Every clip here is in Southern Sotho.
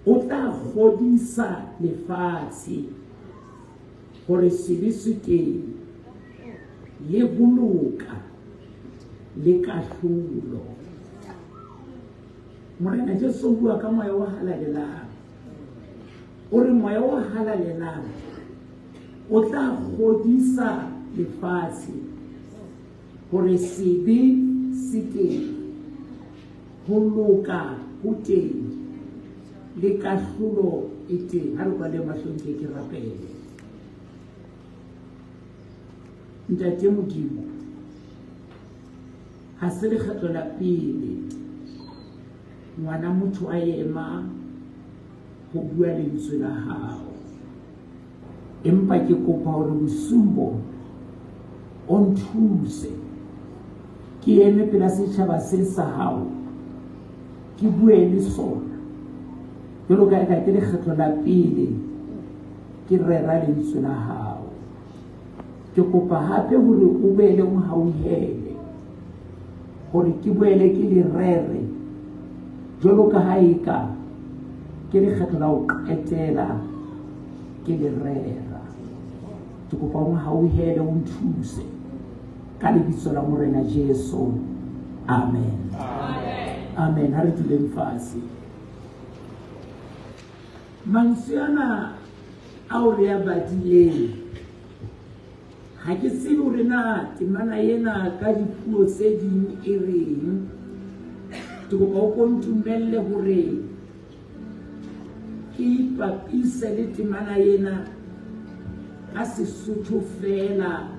O tla kgodisa lefatshe hore sebe se teng, le ho loka le kahlolo. Morena Jesu o bua ka moya o halalelang. O re moya o halalelang o tla kgodisa lefatshe hore sebe se teng, ho loka ho teng, le kahlolo e teng. Ha re kwale mahlong ke ke rapele. Ntate Modimo, ha se lekgetlo la pele ngwana motho a ema ho bua lentswe la hao, empa ke kopa hore bosiung bona o nthuse ke eme pela setjhaba se sa hao, ke bue le sona jwalo ka eka ke lekgetlo la pele ke rera lentswe la hao. Ke kopa hape hore o boele o hauhele hore ke boele ke le rere jwalo ka ha eka ke lekgetlo la ho qetela ke le rera. Ke kopa o hauhele, o nthuse ka lebitso la Morena Jesu. Amen. Amen. Ha re duleng fatshe. Mantswe ana ao re a badileng, ha ke tsebe hore na temana ena ka dipuo tse ding e reng. Ke kopa o ko ntumelle hore ke ipapise le temana ena ka Sesotho feela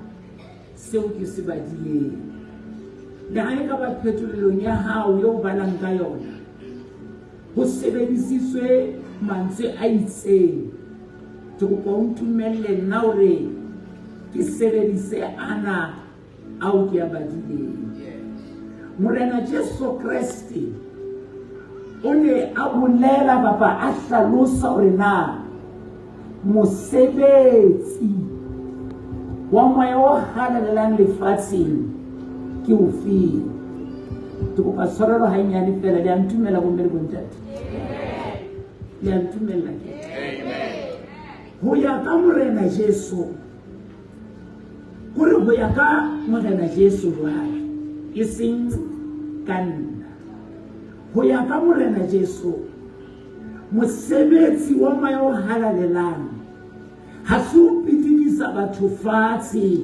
seo ke se badileng. Le ha e ka ba phetolelong ya hao eo o balang ka yona, ho sebedisitswe mantswe a itseng. Ke kopa o ntumelle nna hore ke sebedise ana ao ke a badileng. Morena Jesu Kreste o ne a bolela kapa a hlalosa hore na mosebetsi wa moya o halalelang lefatsheng ke ofeng. Ke kopa tshwarelo hanyane fela, le a ntumella bomme le bontate? Le a ntumella ke? Ho ya ka Morena Jesu, hore ho ya ka Morena Jesu jwale, e seng ka nna. Ho ya ka Morena Jesu, mosebetsi wa moya o halalelang ha se o pitikisa batho fatshe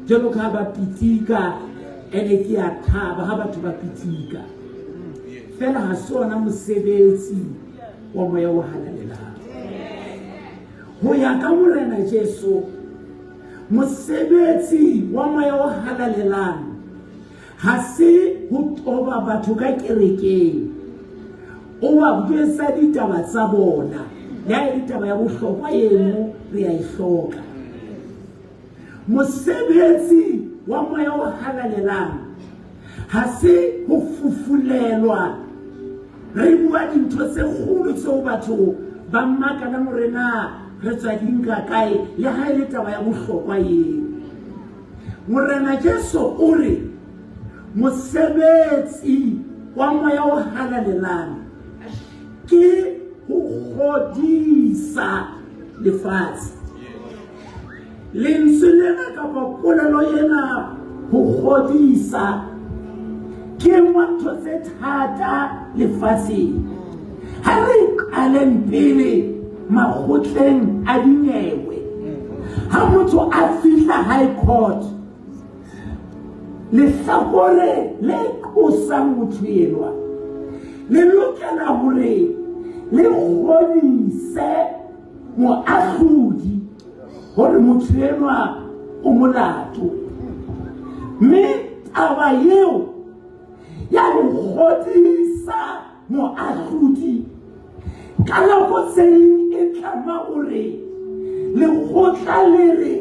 jwalo ka ha ba pitika, ene ke a thaba ha batho ba pitika. Fela ha se ona mosebetsi wa moya o halalelang. Ho ya ka Morena Jesu, mosebetsi wa moya o halalelang ha se ho toba batho ka kerekeng, o ba jwetsa ditaba tsa bona. Le ha e le taba ya bohlokwa eno re a e hloka. Mosebetsi wa moya o halalelang ha se ho fufulelwa, re bua dintho tse kgolo tseo batho ba makala hore na re tswa di nka kae, le ha e le taba ya bohlokwa eo. Morena Jesu o re mosebetsi wa moya o halalelang ke ho kgodisa lefatshe. Lentswe lena kapa polelo ena ho kgodisa ke nngwe ntho tse thata lefatsheng. Ha re qaleng pele makgotleng a dinyewe, ha motho a fihla high court, lehlakore le qosang motho enwa le lokela hore le kgodise moahlodi hore motho enwa o molato. Mme taba eo ya ho kgodisa moahlodi ka nako tse ding e tlama hore lekgotla le re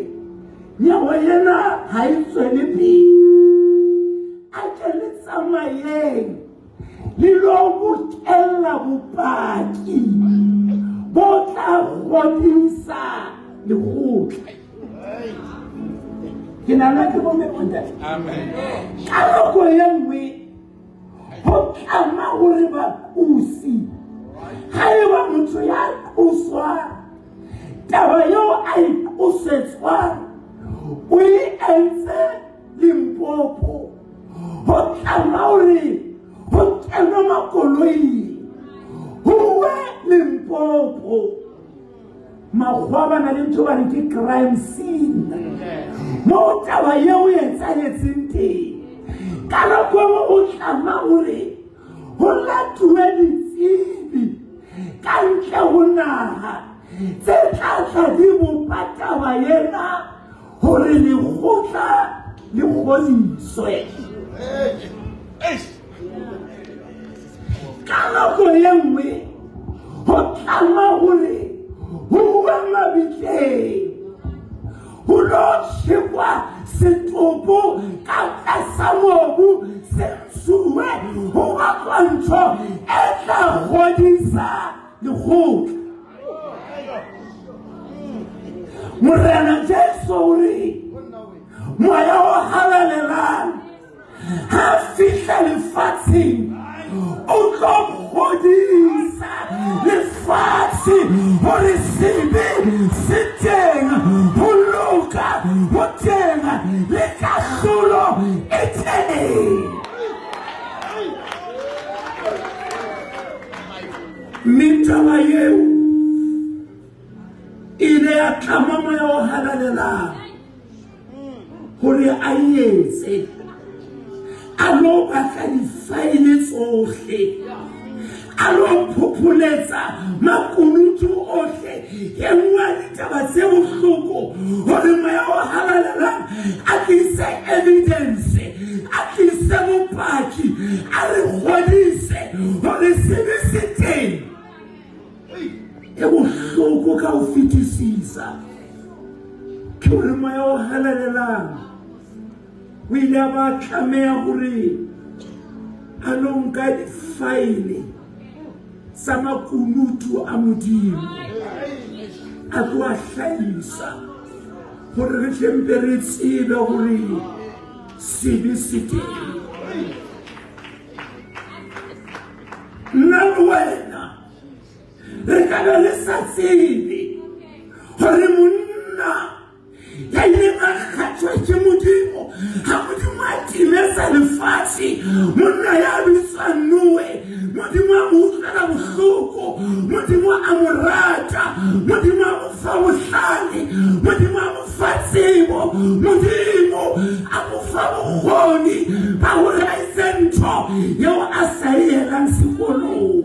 nyewe ena ha e tswele pele, a ke le tsamayeng le lo bokella bopaki bo tla kgodisa lekgotla. Ke nahana ke bomme bontate. Amen. Ka nako e nngwe ho tlama hore bapusi, haeba motho motho ya qoswang taba eo a e qosetswang o e entse Limpopo, ho tlama hore ho kenwe makoloing ho uwe Limpopo. Makgowa ba na le ntho ba reng ke crime scene, moo taba eo e etsahetseng teng. Ka nako engwe o tlama hore ho latuwe ditsebi ka ntle ho naha tse tla tla di bopa taba ena hore lekgotla le kgodiswe. Ka nako e nngwe ho tlama hore ho uwe mabitleng, ho lo tjhekwa setopo ka tlasa mobu se ntshuwe, ho batlwa ntho e tla kgodisa lekgotla. Morena Jesu o re moya o halalelang ha fihla lefatsheng o tlo kgodisa lefatshe hore sebe se teng, ho loka ho teng, le kahlolo e teng. Mme taba eo e ile ya tlama moya o halalelang hore a etse, a lo batla difaele tsohle, a lo phopholetsa makunutu ohle. E nngwe ya ditaba tse bohloko hore moya o halalelang a tlise evidence, a tlise bopaki, a re kgodise hore sebe se teng. E bohloko ka ho fetisisa ke hore moya o halalelang o ile a ba tlameha hore a lo nka difaele tsa makunutu a Modimo a tlo a hlahisa hore re tle mpe re tsebe hore sebe se teng. Nna le wena re ka be re sa tsebe hore monna ya ileng a kgathwa ke Modimo ha Modimo a timetsa lefatshe, monna ya bitswang Noe, Modimo a mo utlwela bohloko, Modimo a mo rata, Modimo a mo fa bohlale, Modimo a mo fa tsebo, Modimo a mo fa bokgoni ba hore a etse ntho eo a sa e elang sekolong.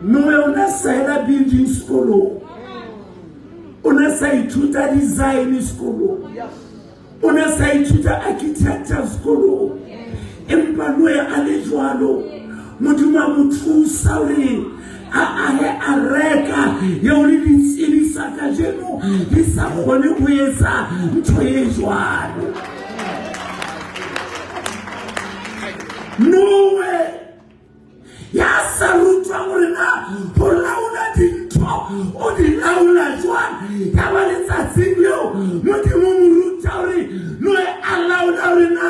Noe o ne a sa ela building sekolong, o ne a sa ithuta design sekolong, o ne a sa ithuta architecture sekolong, empa Noe a le jwalo, Modimo a mo thusa hore a ahe areka eo le ditsebi tsa kajeno di sa kgone ho etsa ntho e jwalo. Noe ya sa rutwang hore na ho laola dintho o di laola jwang, ya ba letsatsing leo Modimo mo ruta hore Noe a laola hore na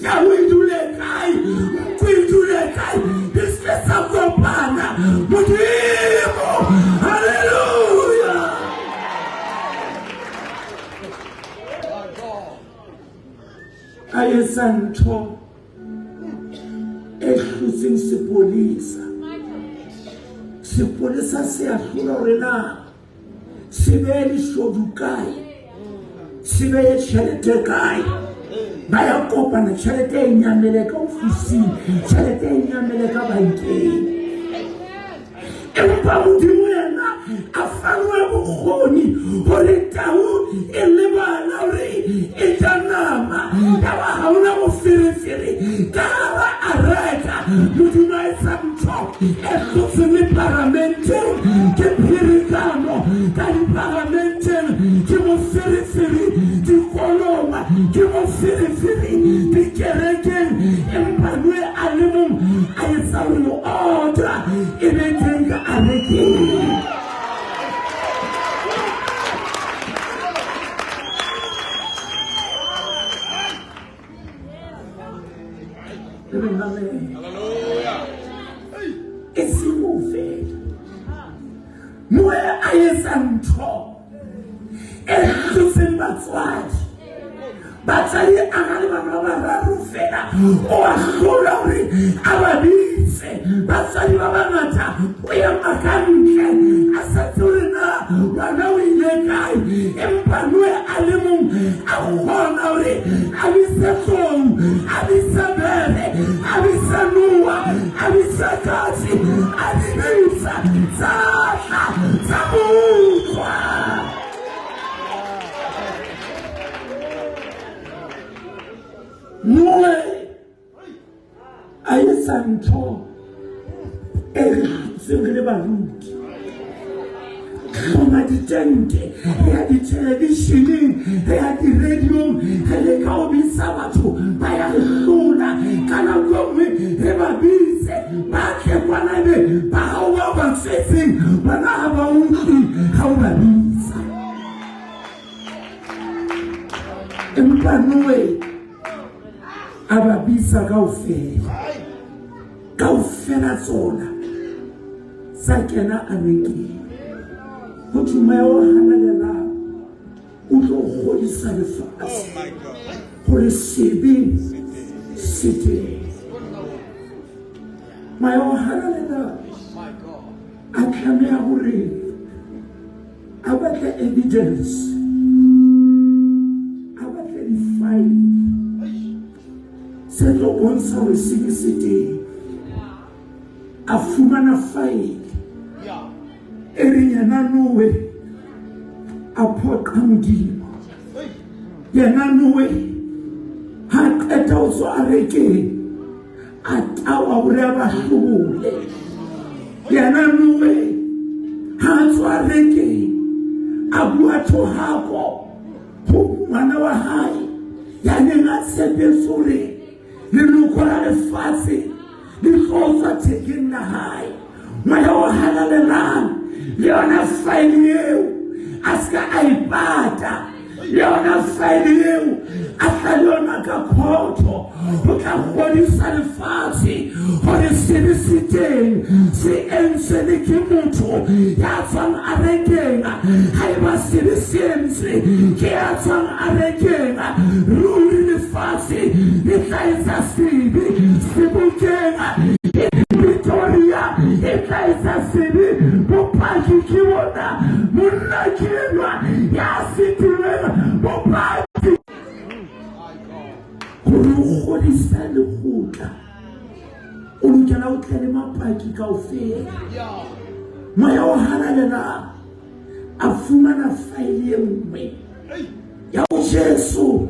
tau e dule kae, nku e dule kae, di se ke tsa kopana. Modimo, haleluya! A etsa ntho e hlotseng sepolesa. Sepolesa se a hlola hore na se behe leshodu kae, se behe tjhelete kae. Ba ya kopana, tjhelete e nyamele ka ofising, tjhelete e nyamele ka bankeng. Empa Modimo yena a fanwe bokgoni hore tau e lebala hore e ja nama, ya ba ha hona moferefere ka hara areka. Modimo a etsa ntho e hlotseng le paramenteng, ke pherekano ka diparamenteng, ke moferefere dikolong, ke moferefere dikerekeng. Empa Noe a le mong a etsa hore order e be teng ka arekeng. Hallelujah. E seng moo fela. Noe a etsa ntho e hlotseng batswadi. Batswadi a na le bana ba bararo fela, o a hlola hore a ba bitse. Batswadi ba bangata o ema ka ntle a sa tsebe hore na ngwana o ile kae, empa Noe a le mong a kgona hore a bitse tlou, a bitse bere, a bitse noa, a bitse katse, a di bitsa, tsa tla tsa mo utlwa. Noe a etsa ntho e re hlotseng re le baruti. Hloma ditente, re ya dithelevisheneng, re ya diradiong, re leka ho bitsa batho, ba ya re hlola. Ka nako e nngwe re ba bitse, ba tle kwana, ebe ba hao bao ba tswetseng bona ha ba utlwe ha o ba bitsa. Empa Noe a ba bitsa kaofela, kaofela tsona tsa kena arekeng. Ho thwe Moya o Halalelang o tlo kgodisa lefatshe hore sebe se teng. Moya o Halalelang a tlameha hore a batle evidence, a batle di-file tse tlo bontsha hore sebe se teng. A fumana file e reng yena Noe a phoqa Modimo. Yena Noe ha qeta ho tswa arekeng a tawa hore a ba hlobole. Yena Noe ha tswa arekeng a bua thohako ho ngwana wa hae ya neng a tshepetse hore leloko la lefatshe le tlo tswa thekeng la hae. Moya o Halalelang le yona faele eo a se ka a e pata, le yona faele eo a tla le yona ka khotho ho tla kgodisa lefatshe hore sebe se teng, se entswe le ke motho ya tswang arekeng. Haeba sebe se entswe ke ya tswang arekeng, ruri lefatshe le tla etsa sebe sebokeng. Pretoria e tla etsa sebe. Bopaki ke bona, monna ke enwa ya sitilweng bopaki. Hore o kgodise lekgotla, o lokela o tle le mapaki kaofela. Moya o Halalelang a fumana faele e nngwe ya ho Jesu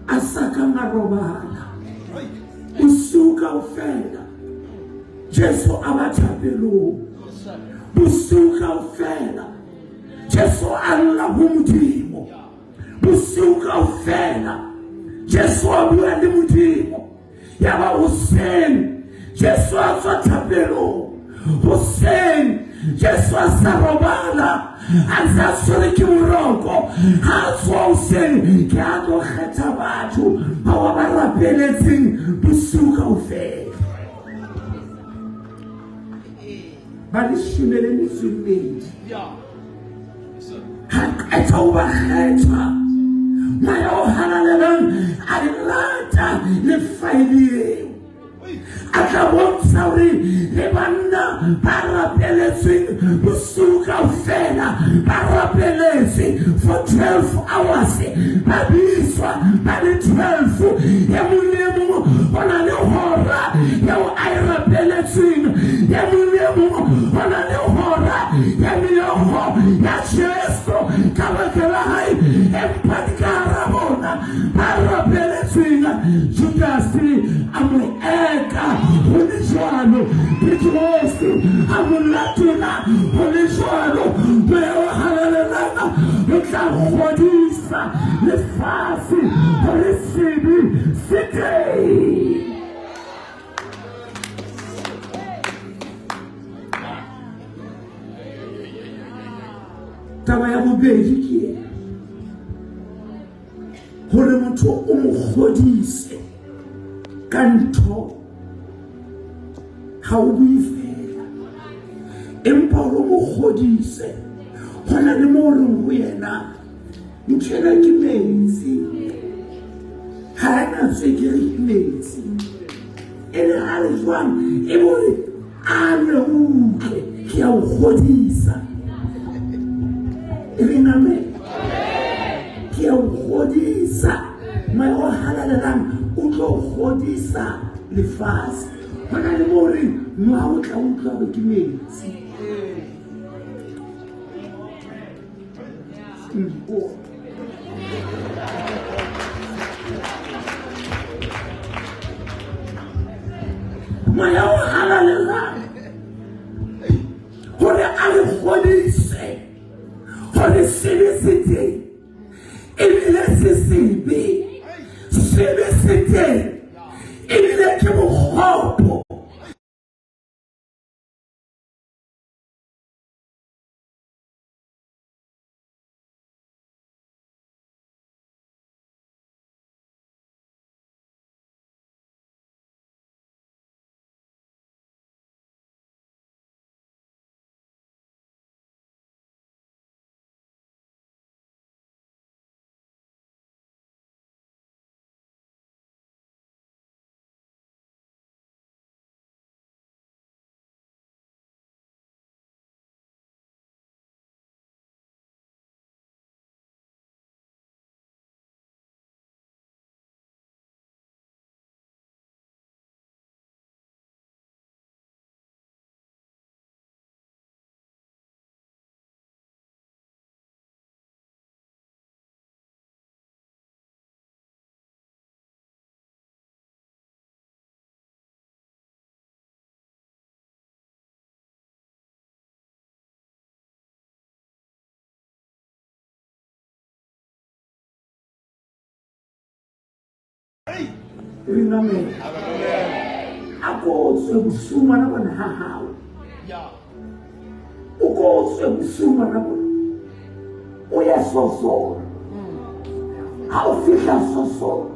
a sa kang a robala bosiu kaofela. Jesu a ba thapelong bosiu kaofela. Jesu a lla ho Modimo bosiu kaofela. Jesu a bua le Modimo. Yaba hoseng Jesu a tswa thapelong. Hoseng Jesu a sa robala, a ntse a tshwere ke boroko. Ha a tswa hoseng ke a tlo kgetha batho bao ba rapeletseng bosiu kaofela. Ba leshome le metso e mmedi. Ha qeta ho ba kgetha, Moya o Halalelang a lata le faele eo. A tla bontsha hore le banna ba rapeletsweng bosiu kaofela, ba rapeletse for 12 hours, ba bitswa ba le 12. E mong le e mong o na le hora eo a e rapeletsweng, e mong le e mong o na le hora ya meokgo ya Jesu ka baka la hae. Empa di ka hara bona ba rapeletsweng, Judase a mo eka ho le jwalo, Petrose a mo latola ho le jwalo. Moya o Halalelang o tla kgodisa lefatshe hore sebe se teng. Taba ya bobedi ke ena, hore motho o mo kgodise ka ntho ha o bue fela. Empa hore o mo kgodise, ho na le moo o reng ho yena ntho ena ke metsi, ha a na tswekere ke metsi. E le ha le jwang e bo re a nwe utlwe, ke a o kgodisa. E reng amen? Ke a o kgodisa. Moya o halalelang o tlo kgodisa lefatshe. Ho na le moo reng nwa o tla utlwa hore ke metsi. Moya o halalelang hore a re kgodise hore sebe se teng, ebile se sebe, sebe se teng, ebile ke bokgopo. Rinamela. A ko tswe bosiu ngwana bona ha hao. O ko tswe bosiu ngwana bona. O ya sosolo. Ha o fihla sosolo,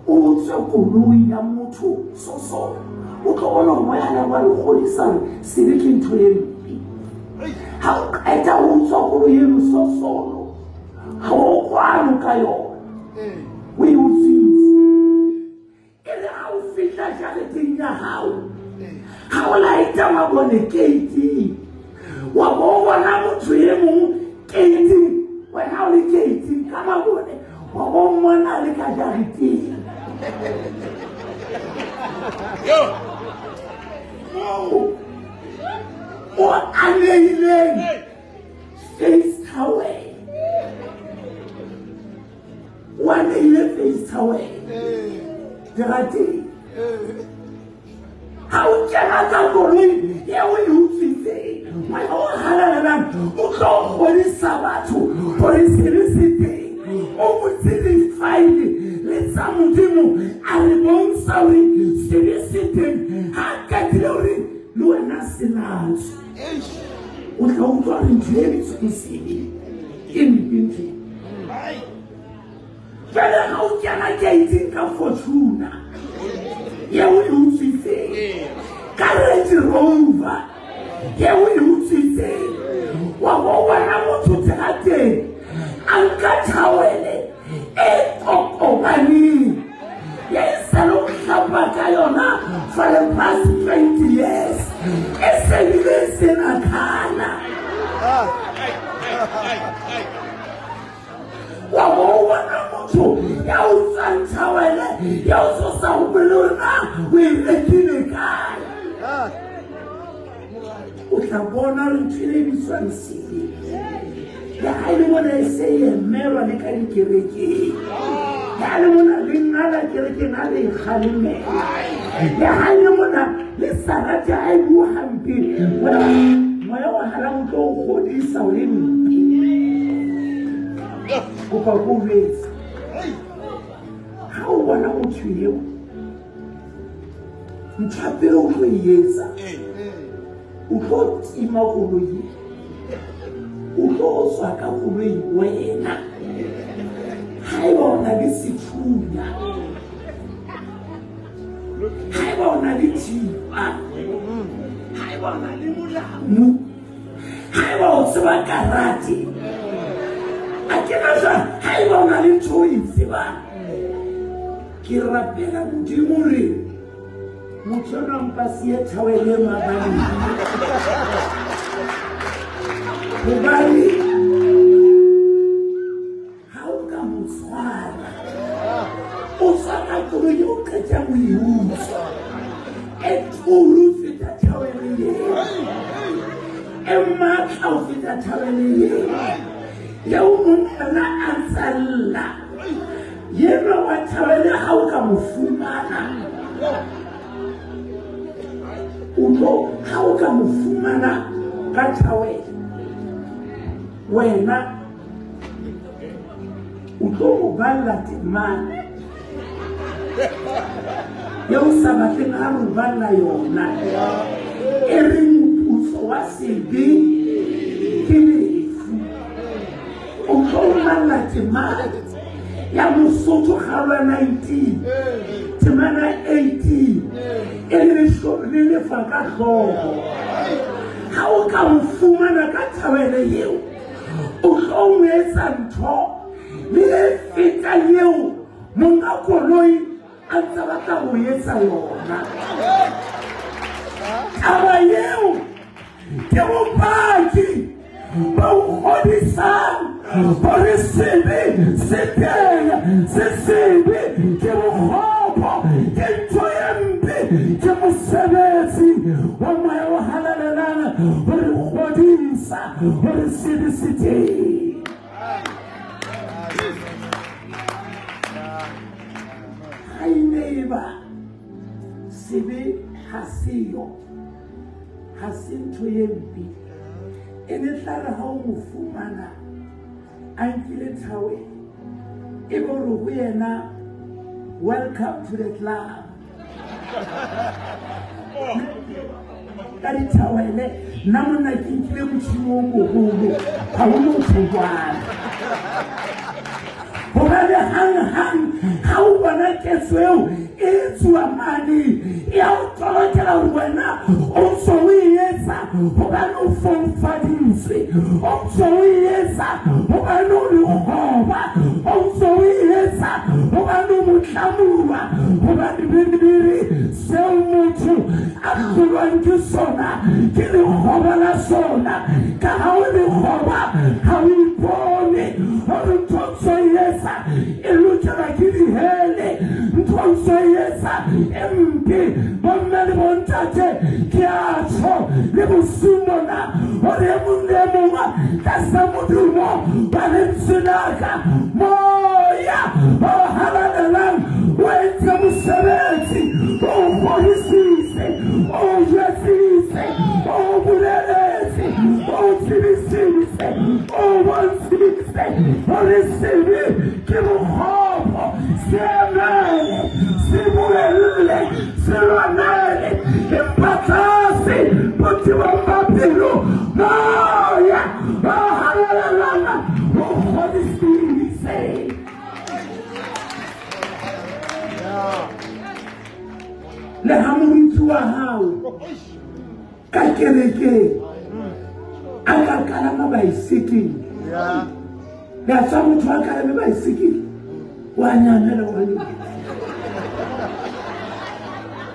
o tswe koloi ya motho sosolo. O tlo bona hore moya ha wa re kgodisa hore sebe ke ntho e mpe. Ha o qeta ho utswa koloi eno sosolo, ha o kwano ka yona. O e utswitse. E re ha o fihla jareteng ya hao, ha o laeta mabone keiting, wa bo bona motho e mong keiting, wena o le keiting ka mabone, wa bo mmona le ka jareteng. Moo o anehileng face towel, o anehile face towel terateng. Ha o kena ka koloi eo e utswitseng, moya o halalelang o tlo kgodisa batho hore sebe se teng. O butse difaele le tsa Modimo, a re bontsha hore sebe se teng. Ha qetile hore le wena se latswe, o tla utlwa hore ntho e bitswang sebe ke mpe ntho e. Jwale ha o kena keiting ka Fortuner eo e utswitseng, ka Range Rover eo e utswitseng, wa bo bona motho terateng a nka towele e kokobaneng ya e sale o hlapa ka yona for the past 20 years, e se bile e sena colour. Wa bo bona motho ya utswang towele ya o tsosa hopole hore na o e rekile kae. O tla bona hore ntho e bitswang sebe le ha e le mona e se e emelwa le ka dikerekeng, le ha e le mona le ngala kerekeng ha le kgalemela, le ha e le mona le sa rate ha e bua hampe, moya o halang o tlo o kgodisa o le mpe. Kopa ko jwetse, ha o bona motho eo, ntho ya pele o tlo e etsa, o tlo tima koloi, o tlo tswa ka koloi wena. Haeba o na le sethunya, haeba o na le thipa, haeba o na le molamu, Haeba o tseba karate, a ke na jwang, haeba o na le ntho o e tsebang, ke rapela Modimo re motho enwa mpa siye thawele mabaleng, hobane ha o ka mo tshwara o tswa ka koloi o qeta ho e utswa e turu feta thawele eo, e matla ho feta thawele eo, eo monna a ntsa lla yenwa wa thawele. Ha o ka mo fumana o tlo, ha o ka mo fumana ka thawele, wena o tlo mo balla temana eo sa batleng a re o balla yona, e reng moputso wa sebe ke lefu. O tlo o balla temana ya Mosotho kgaolo 19 temana 18, e le lefa ka hlooho. Ha o ka mo fumana ka thawele eo, o tlo mo etsa ntho le e fetang eo monga koloi a ntse batla ho etsa yona. Taba eo ke bopaki ba o kgodisang hore sebe se teng, se sebe ke bokgopo, ke ntho e mpe, ke mosebetsi wa Moya o Halalelang hore kgodisa hore sebe se teng. Ha e ne e ba sebe ha seyo, ha se ntho e mpe, e ne tla re ha o mo fumana a nkile thawe, e be hore ho yena, welcome to the club. Ka dithawele nna monna ke nkile motšhini o moholo, ha ho motho jwale. Hobane hang-hang ha o bona ketso eo e etsuwa mane, e a o tolokela hore wena o ntso o e etsa hobane o foufaditswe, o ntso o e etsa hobane o lekgoba, o ntso o e etsa hobane o motlamuwa. Hobane Bibele seo motho a hlolwang ke sona ke lekgoba la sona. Ka ha o lekgoba, ha o ipone hore ntho ntso e etsa e lokela ke dihele, ntho ntso e etsa e mpe. Bomme le bontate, ke a tjho le bosiung bona hore e mong le e mong tlasa modumo wa lentswe la ka, Moya o Halalelang o entse mosebetsi, o fodisitse, o jwetsitse, o boleletse, o tsebisitse, o bontshitse hore sebe ke bokgopo, se emele, se buelle, se lwanele, empa tlase botebong ba pelo Moya o Halalelang o kgodisitse. Le ha moruti wa hao ka kerekeng a ka kalama baesekele, le a tswa motho a kalame baesekele wa nyamela, hobane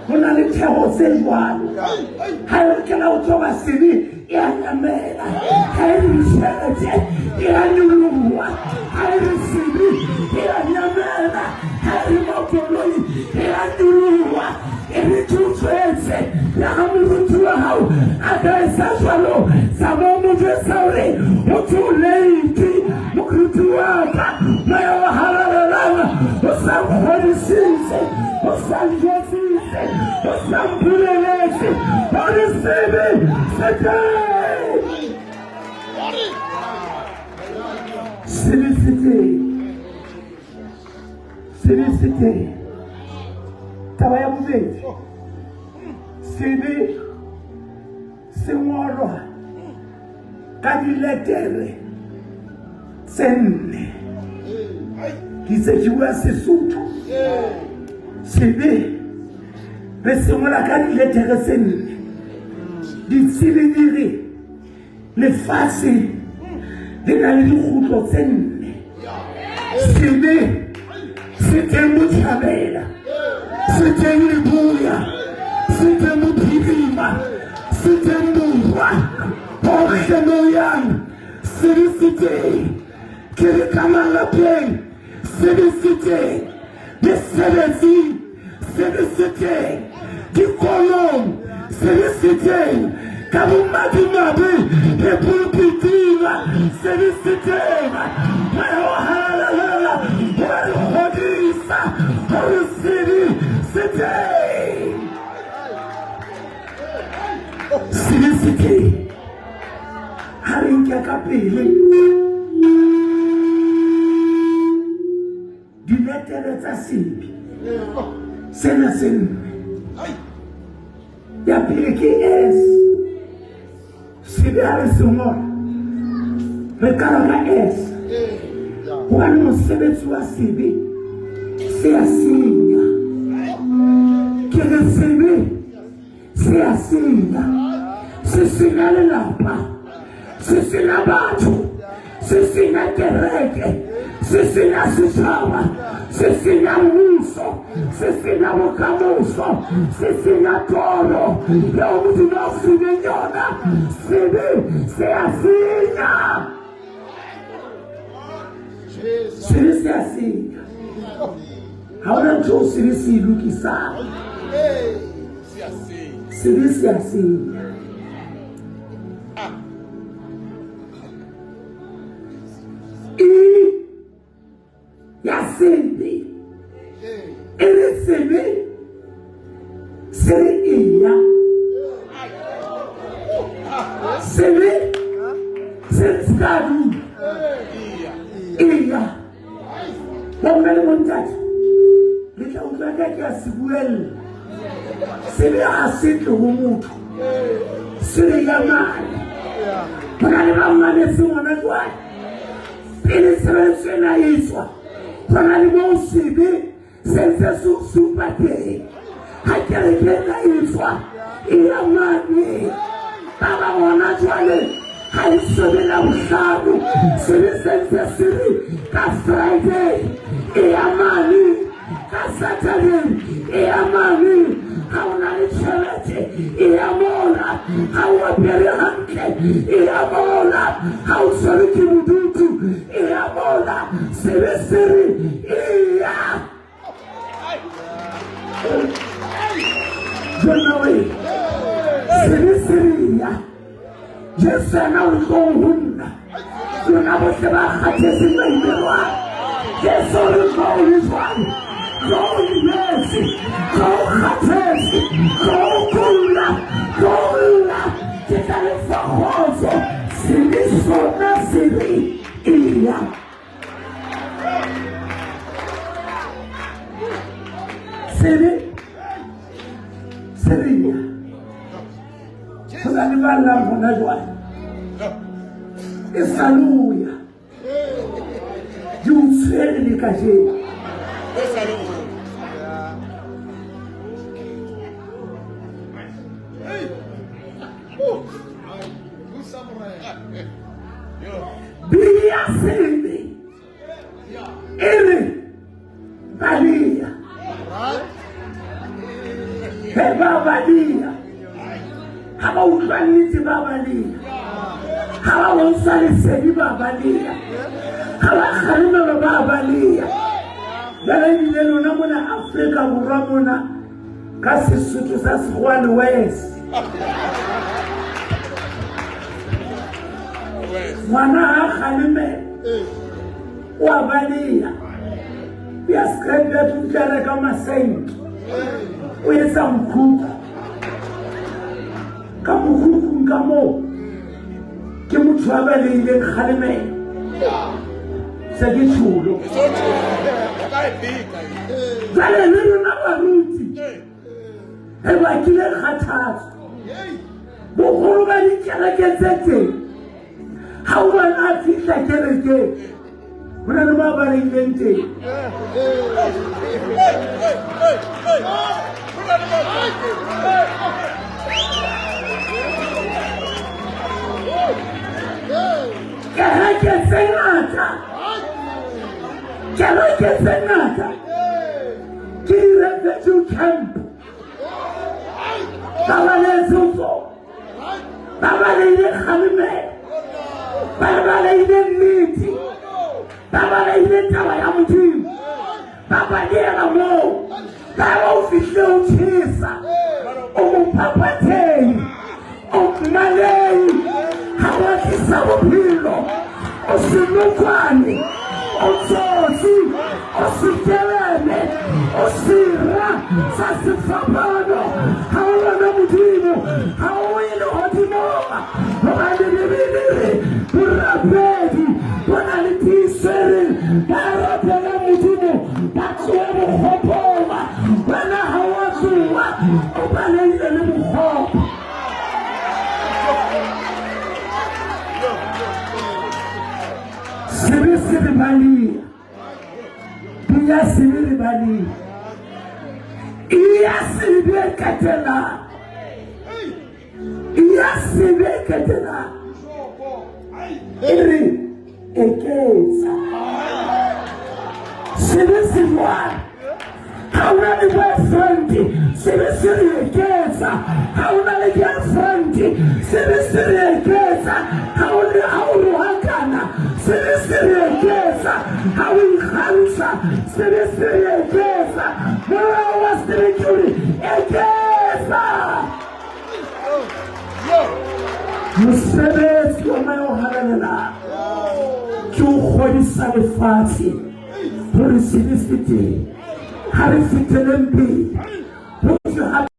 ho na le thero tse jwalo. Ha e lokela ho toba sebe, e a nyamela. Ha e re tjhelete, e a nyoloha. Ha e re sebe, e a nyamela. Ha e re makoloi, e a nyoloha. E re ke utswetse le ha moruti wa hao a ka etsa jwalo, sa mo mo jwetsa hore o too late, moruti wa ka. Moya o Halalelang o sa nkgodisitse, o sa njwetsitse, o sa mpoleletse hore sebe se teng, sebe se teng, sebe se teng. Taba ya bobedi, sebe se ngolwa ka diletere tse nne. Ke itse ke bua Sesotho. Sebe re se ngola ka diletere tse nne. Ditsebi di re Lefatshe le na le dikgutlo tse nne. Sebe se teng botjhabela, se teng leboya, se teng bophirima, se teng borwa. Hohle moo yang sebe se teng. Ke re ka malapeng sebe se teng, mesebetsing sebe se teng, dikolong sebe se teng, ka bomadimabe le pulpiting sebe se teng. Moya o Halalelang wa re kgodisa hore sebe se teng. Sebe se teng. Ha re nke ka pele diletere tsa sebe sena se nne. Ya pele ke S. Sebe ha re se ngola re qala ka S, hobane mosebetsi wa sebe se a senya. Ke re sebe se a senya, se senya lelapa, se senya batho, se senya kereke, se senya setjhaba, se senya mmuso, se senya bokamoso, se senya toro eo Modimo a o fileng yona. Sebe se a senya. Sebe se a senya. Ha hona ntho eo sebe se e lokisang. Sebe se a senya. E ya sebe e re sebe se re eya, sebe se re ska dula eya. Bomme le bontate le tla utlwa ka ke a se buella. Sebe ha se tle ho motho, se re ya mane. Ho na le ba mametseng hona jwale pele tshebeletso ena e tswa, ho na le moo sebe se ntse se o supa teng. Ha kereke ena e tswa e ya mane, ba bang hona jwale ha e sobe Labohlano, sebe se ntse se re ka Friday e ya mane, ka Saturday e ya mane. Ha o na le tjhelete e ya mona, ha o apere hantle e ya mona, ha o tshwerwe ke bodutu e ya mona. Sebe se re eya. Jonna we sebe se re eya. Jesu yena o tlong ho nna, lona bohle ba kgathetseng ba imelwang. Jesu o re tlo le jwale, tlo o imetse, tlo o kgathetse, tlo o kula, tlo o lla, ke tla le fa kgotso. Sebe sona se re eya. Sebe se re eya. Ho na le ba llang hona jwale e sa loya, di o tshwere le kajeno. Bia sebe e re baleya, he ba baleya. Ha ba utlwa nnete ba baleya, ha ba bontsha lesedi ba baleya, ha ba kgalemelwa ba baleya. Jwale ebile lona mona Afrika Borwa mona ka Sesotho sa Sekgowa le West, ngwana ha kgalemela o a baleya, o ya scrapyard o tla reka masenke, o etsa mokhukhu. Ka mokhukhung ka moo ke motho a baleileng kgalemelo. Se ke tjholo. Jwale le lona baruti re bakile kgathatso. Boholo ba dikereke tse teng, ha o bona a fihla kerekeng ho na le ba baleileng teng. Dikereke tse ngata ke di-refugee camp. Ba balehetse ho tsona, ba balehile kgalemelo, ba balehile nnete, ba balehile taba ya Modimo, ba balehela moo. Ka ba o fihlile o tjhesa, o mophaphathehi, o mmalei, ha wa tlisa bophelo, o senokwane, o tsotsi, o sekeleme, o sera sa sefapano. Ha o lona Modimo, ha o ye lehodimong, hobane Bibele e re borapedi bo na le tiiso e reng ba rapela Modimo ba tsohe bokgopong. Wena ha wa tsoha, o balehile le bokgopo. Sebe se re baleha, iya sebe re baleha, iya sebe qetellang, iya sebe qetellang e re eketsa. Sebe se jwalo. Ha o na le boyfriend, sebe se re eketsa. Ha o na le girlfriend, sebe se re eketsa. Ha o le ha o rohakana, sebe se re eketsa. Ha o ikgantsha, sebe se re eketsa. Molao wa sebe ke hore eketsa. Mosebetsi wa Moya o Halalelang ke ho kgodisa lefatshe hore sebe se teng. Ha re feteleng pele ho tswe ha.